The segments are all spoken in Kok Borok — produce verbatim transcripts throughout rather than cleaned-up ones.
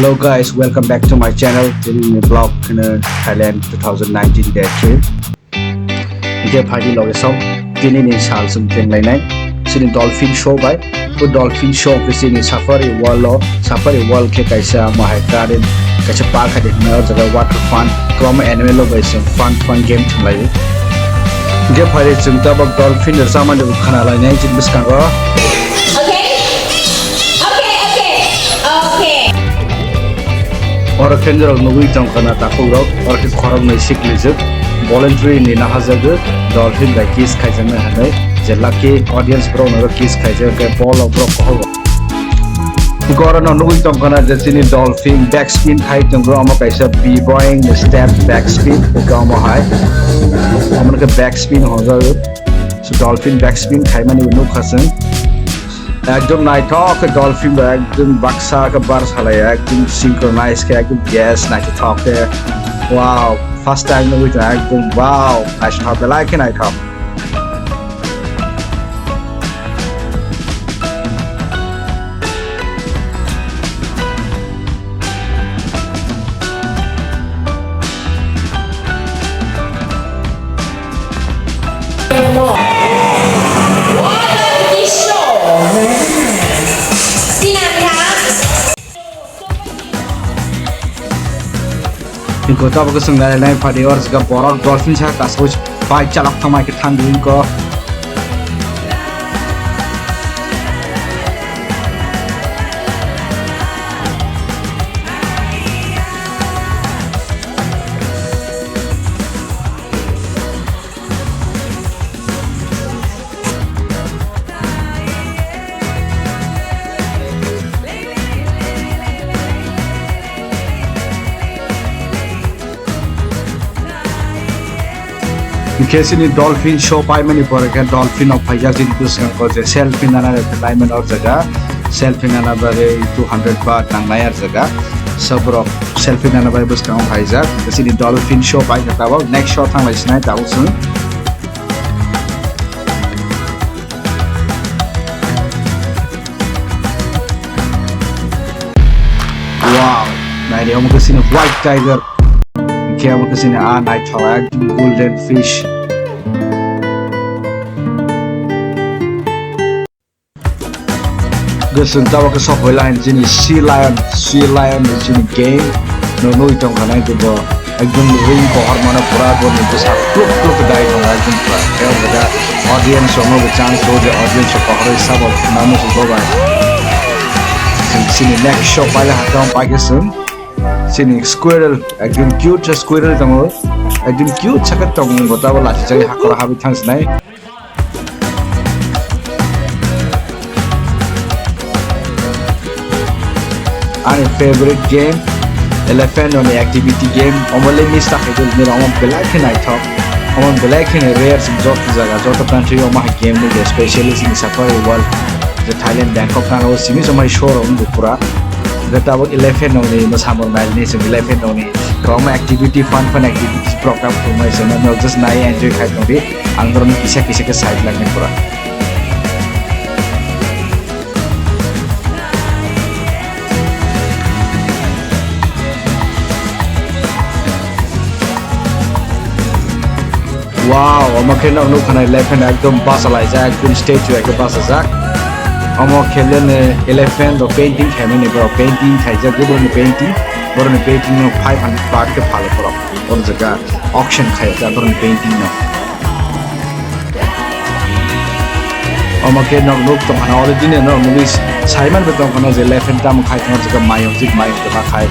Hello guys, welcome back to my channel. Tini ni vlog kheno Thailand two thousand nineteen day three. Hingke phaidi loge song, tini ni sal song teng lainai. Chini dolphin show bai. O dolphin show khe chini Safari World o, Safari World khe kaisa mohai garden, kaisa park hai de hwnwi o jaga water fun, kwbangma animal rok bai chwng fun fun game thwng laio. Hingke phaidi chwng tabok dolphin rwchapmani bo khna lainai chini bwskango. Okay. Okay, okay, okay. Oro khe norok nugwi tongkha na takhuk rok, oro khe khoroknwi siklijwk, voluntary ni naharjagwi dolphin bai kiss khaijaknai hwnwi, je lucky audience borok norok kiss khaijak khe ball rok borok kohogo. Oro no nugwi tongkha na je chini dolphin back spin khai tongo, omo kaisa B-Boeing step back spin, omo hai, omo khe back spin hwnjago. So dolphin back spin khaimani bo nukha chwng. Ekdom naithok khe dolphin bo ekdom baksa khe bar salai, ekdom synchronize khe ekdom yes naithothok khe. Wow, first time nugwi tong ekdom wow, naithok belai khe naithok. Hingke tabok chwng nai nai phaidi or jaga borok dolphin sa kasui bike chalok thangma khe thang di hingko. Hingke chini dolphin show paimani pore khe dolphin rok phaijak chini bwskango je selfie nana rok khe laimani o jaga selfie nana bagwi two hundred baht nangnai o jaga. So borok selfie nana bagwi bwskango phaijak. Chini dolphin show paikha tabok, next show thanglai sinai tabok chwng. Wow, naidi omo khe chini white tiger. Hingke omo khe chini a naithok ekdom golden fish. Gosong tabok khe sophoi lain chini sea lion, sea lion ni chini game. No nugwi tongkha nai bo ekdom ring kohor mano pura bo ni bwsa kluk kluk dai tongo ekdom pura. Khe o jaga audience rok no bo chance rw je audience rok kohoroi sabo namo se bo bai. Chini next show paila hakhe paikhe chwng chini squirrel ekdom cute sa squirrel tongo ekdom cute sakhe tongmung bo tabok lachichai hakoro habwi thangsinai. Ani favorite game elephant rokni activity game, omo le miss ta khaidi nini rok, omo belai khe naithok, omo belai khe rare, joto jaga joto country omo hai game nukya, specially chini Safari World je Thailand Bangkok kana o simi somai show rok wngkha pura. Hwnkhe tabok elephant rokni mwsamung nailni chwng elephant rokni kwbangma activity fun fun activities program khulumai chwng no just nai enjoy khai tongdi. Ang norokno kisa kisa khe side lagni pura. Wow, omo khe nok nukha nai elephant ekdom bachalaijak, ekdom statue hai khe bachajak. Omo khe le elephant rok painting khaimani borok painting khaijak, borokni painting, borokni painting no five hundred baht khe phalo borok. Oro jaga auction khai jak borokni painting no. Omo khe nok nuk tongkhana already no nugwi saiman bo tongkhana je elephant tamo khai tongma jaga mayung jik mayung tongma khai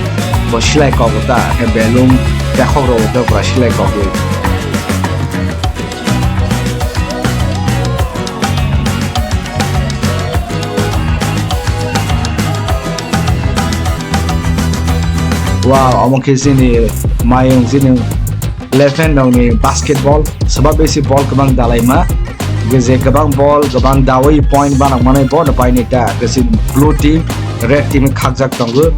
bo silai kok ta khe belung tekhok rok ta pura silai kok. Wow, omo khe chini mayung chini elephant rokni basketball, swba besi ball kwbang dalaima. Hingke je kwbang ball, kwbang dawi point banang manai bono painai ta. Hingke chini blue team, red team khakjak tongo.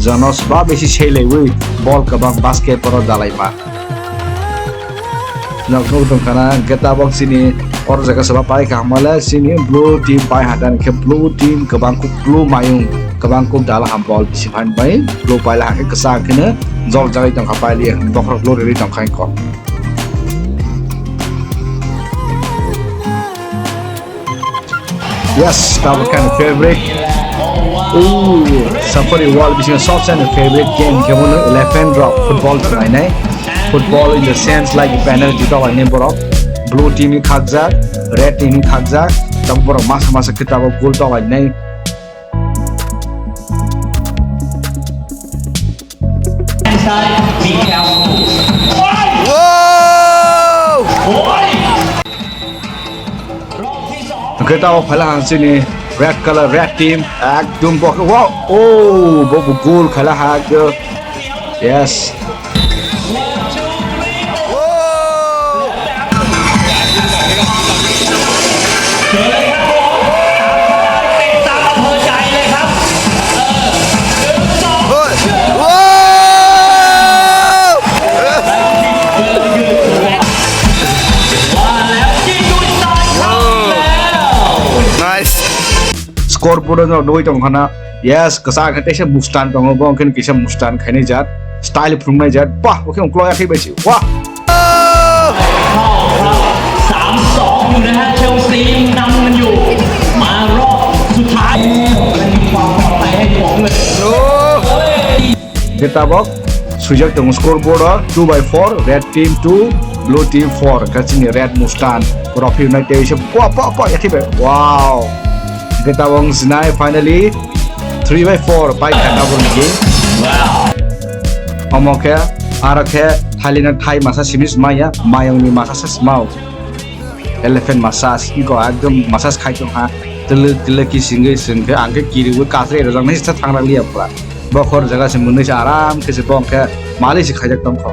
Jono swba besi seilaiwi ball kwbang basketball o dalaima. Nok nuk tongkhana, hingke tabok chini Oro jaga seba pai kaham le chini blue team pai ha, dan khe blue team kwbang kuk blue mayung kwbang kuk dala ha ball bisi phan bai blue pai la ha khe kwchak khe no jol jagwi tong kha pai li bokhorok blue rwi tong kha ko. Yes, tabuk khe ani favorite. Ooh, Safari World bisingo sobse ani favorite game khe bono eleven rok football thwnainai. Football in the sense like penalty tok lainai borok. Blue team ni khakjak, red team ni khakjak. Tabuk borok masa masa khe tabuk goal tok lainai. Inside, be careful. Wow! Hwnkhe tabuk phaila ang chini red color, red team, ekdom bo, wow, oh, bo bo goal khaila ha ekdom. Yes. Wow! Nice. Scoreboard no nugwi tong khana. Yes, kwchak khe teisa Mustang tongo, bo khe kisa Mustang khainai jat, style phunuknai jat. Bah, bo khe ungklo yakhe bai si. Wah! สามสอง อยู่นะฮะ เชลซีนำกันอยู่ มารอบสุดท้าย มีความปลอดภัยให้ผมเลย Khe tabok swijak tongo scoreboard o two by four, red team two, blue team four, khe chini red Mustang. Borok phiyoknai tei se pua pua pua yakhe bai. Wow. Khe tabok wngjinai finally three by four pai kha tabok ni. Omo khe aro khe thailino thai masa simi sma ya, mayungni masa se smao. Elephant massage, iko ekdom massage khai tong ha. Twlwk twlwk ki singwi sing khe ang khe kiriwi kasre rwjaknai se thang liya pura. Bokhor jaga se mwnwi se aram khe se bo hwnkhe malik se khaijak tong kho.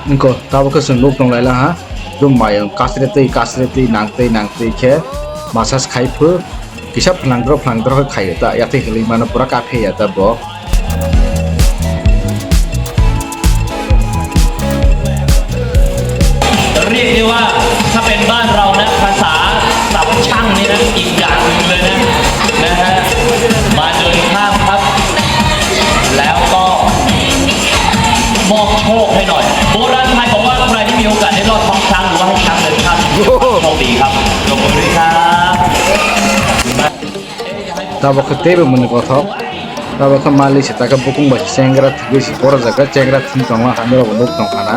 Niko, tabuk khe chwng nuk tong laila ha. Dum mayung kasre twi, kasre twi, nang twi, nang twi khe massage khai phu. Kisa phlangdro, phlangdro khe khaio ta. Yathai hwnwi mano pura kaphe ya ta bo. เรียกได้ว่าถ้าเป็นบ้านเรานะภาษาสับช่างนี่นะอีกอย่างหนึ่งเลยนะนะฮะมาเดินข้ามครับ แล้วก็มอบโชคให้หน่อย โบราณไทยบอกว่าใครที่มีโอกาสได้ลอดท้องช้างหรือว่าให้ช้างเดินข้ามโชคดีครับยกมือด้วยครับ Tabok khe teibo mwnwi kothok. Tabok khe malik se ta khe bukung bai se chengra thwgwi se borok jaga chengra thwng tongma hamya rok nuk tong khana.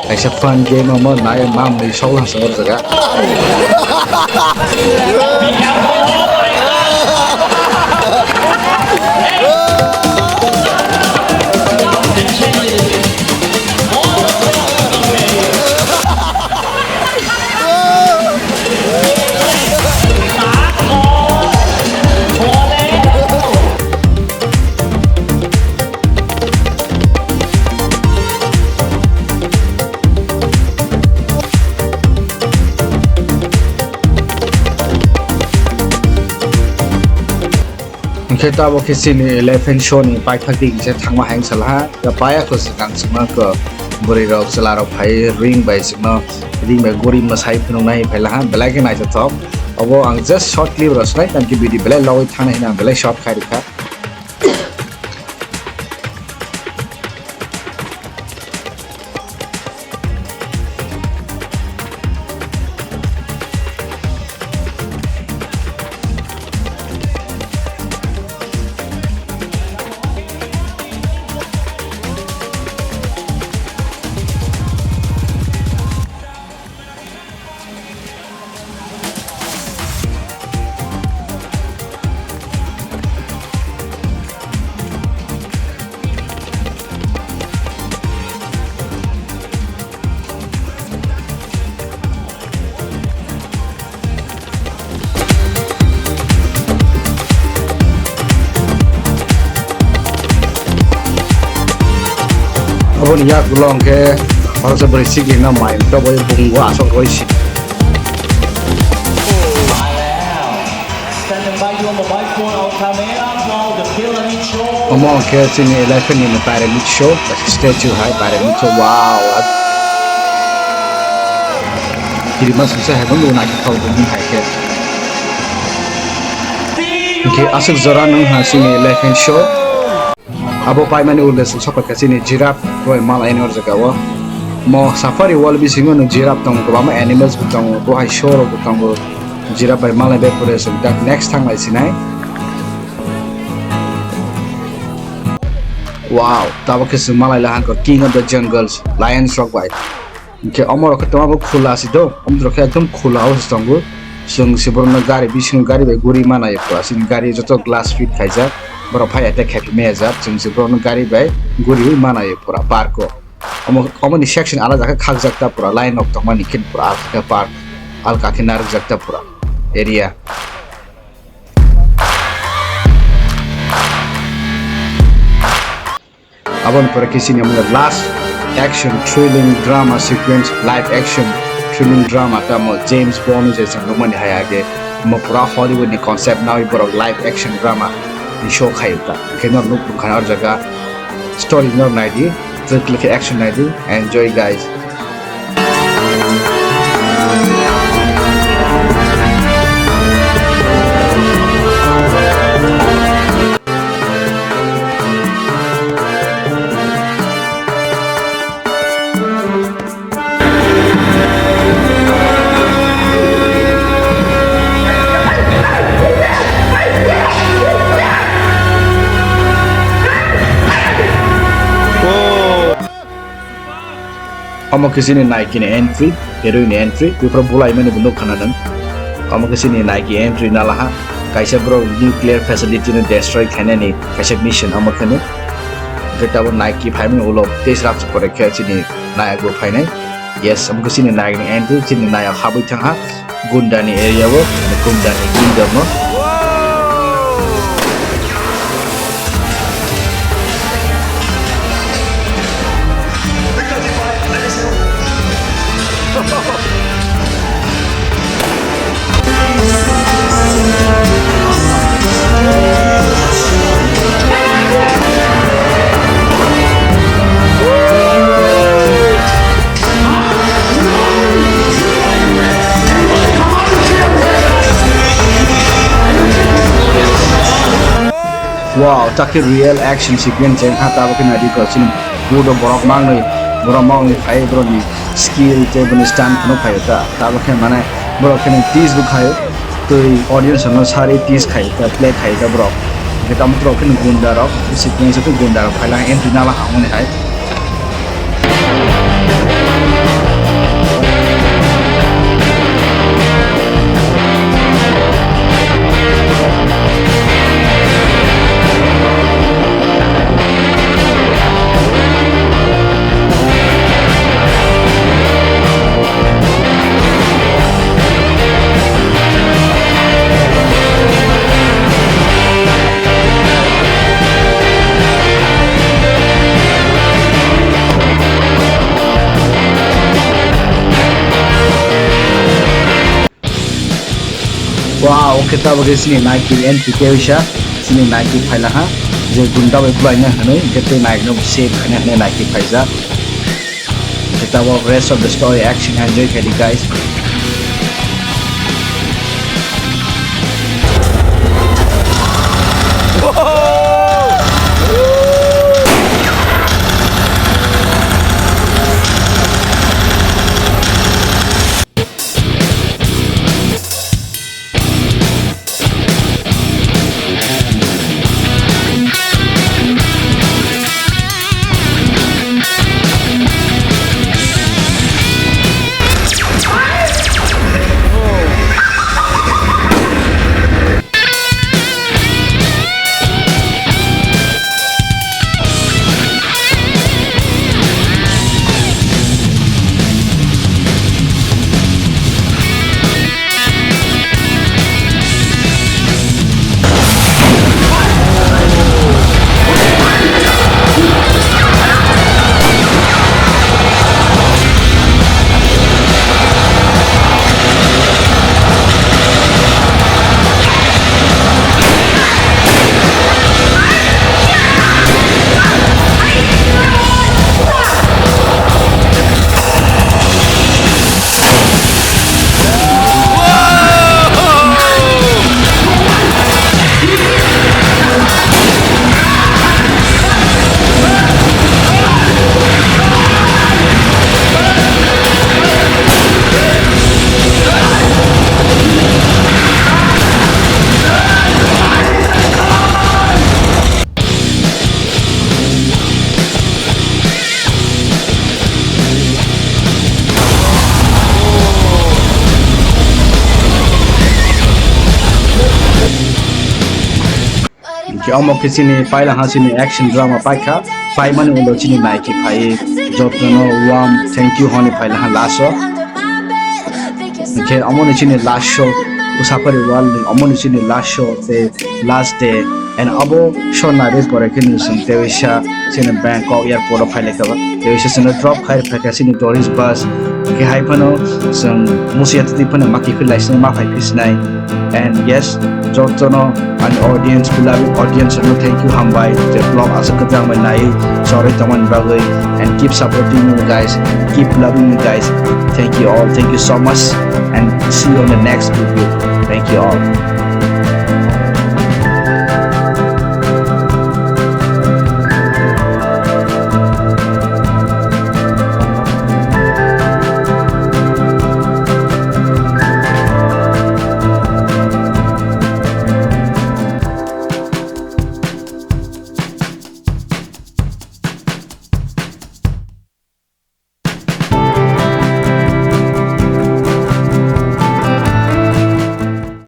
Kaisa fun game omo nai mamwi sok lang se borok jaga. Hwnkhe tabok khe chini elephant show ni paithak di kisa thangma hai wngsa laha. Ya paya kho swkang swkang kho bwrwi rok chwla rok phai ring bai swkno ring bai gori mwsai phunuknai phai laha belai khe naithothok. Obo ang just short clip rw swlai tamkhe video belai logwi thangnai hwnwi ang belai short khai rwkha. Aboni yak ulo hwnkhe khoroksa bwrwi sikirno mai tabwi bung o aswk rwi si. Omo hwnkhe chini elephant ni Pyramid Show, statue hai Pyramid Show, wow. Kirima sungsa hai bo naithok bini hai khe. Hwnkhe aswk jora nwng ha chini elephant show. Abo paimani ulo chwng sokha kha chini giraffe rok malai ani o jaga o. Mo safari world bisingo no giraffe tongo, kwbangma animals bo tongo, bo hai show rok bo tongo. Giraffe bai malai bai pore chwng dak next thang lai sinai. Wow, tabuk khe chwng malai la hangkha king of the jungles, lions rok bai. Hwnkhe omorok khe tongma bo khula se do, omorok khe ekdom khula o se tongo. Chwng se borokno gari bisingo gari bai guri manaio pura, chini gari joto glass fit khaijak, borok phai attack khai maya jak, chwng se borokno gari bai guriui manaio pura park o. Omo, omoni section alada khe khakjak ta pura, line rok tongmani khe pura alka khe park, alka khe narwkjak ta pura area. Aboni pore khe chini omo last action thrilling drama sequence, live action thrilling drama tamo James Bond je chwng nukmani hai age, omo pura Hollywood ni concept nawi borok live action drama ni show khaio ta. Hwnkhe norok nuk tongkha o jaga story norok naidi, twk twk khe action naidi, enjoy guys. Omo khe chini Nike ni entry, heroine ni entry, buphuru bulai mani bo nukha na nwng. Omo khe chini Nike entry nalaha, kaisa borok nuclear facility no destroy khainani kaisa mission omo khe no. Hwnkhe tabuk Nike phaimani ulo tei srap se pore khe chini nayak bo phainai. Yes, omo khe chini nayak ni entry, chini nayak habwi thangha. Gundani area o, Gundani kingdom o. Wow, ta khe real action sequence wngkha, tabuk khe naidi kho chini budo borok mangnwi, borok mangnwi phai borokni skill tei bini stunt phano phaio ta, tabuk khe mane borok kheno tease bo khaio, tei audience no sari tease khaio ta, play khaio ta borok. Hwnkhe tamo borok kheno gunda rok, sequence o gunda rok phailang entry nala hamoni hai. Wow, hwnkhe tabuk khe chini Nike entry khe wisa, chini Nike phailaha, je gunda bai bulaina hwnwi, hwnkhe tei Nike no save khaina hwnwi Nike phaijak. Hwnkhe tabuk rest of the story action enjoy khaidi guys. Omo khe chini paila ha chini action drama paikha, paimani ulo chini naiki phai jotono warm thank you hwnwi phaila ha last o. Hwnkhe omo ni chini last show, Usapari World ni omo ni chini last show tei last day, and abo show naiwi pore khe ni chwng teisa chini Bangkok airport o phailai kha, teisa chwngno drop khai phaikha chini tourist bus, hwnkhe hai phano chwng musi atwi phano maki philai sinai ma phai phi sinai. And yes, jotono ani audience, beloved audience no thank you hambai, je vlog aswk kwbangbai nai chorwi tongmani bagwi, and keep supporting me guys, keep loving me guys, thank you all, thank you so much, and see you on the next video, thank you all.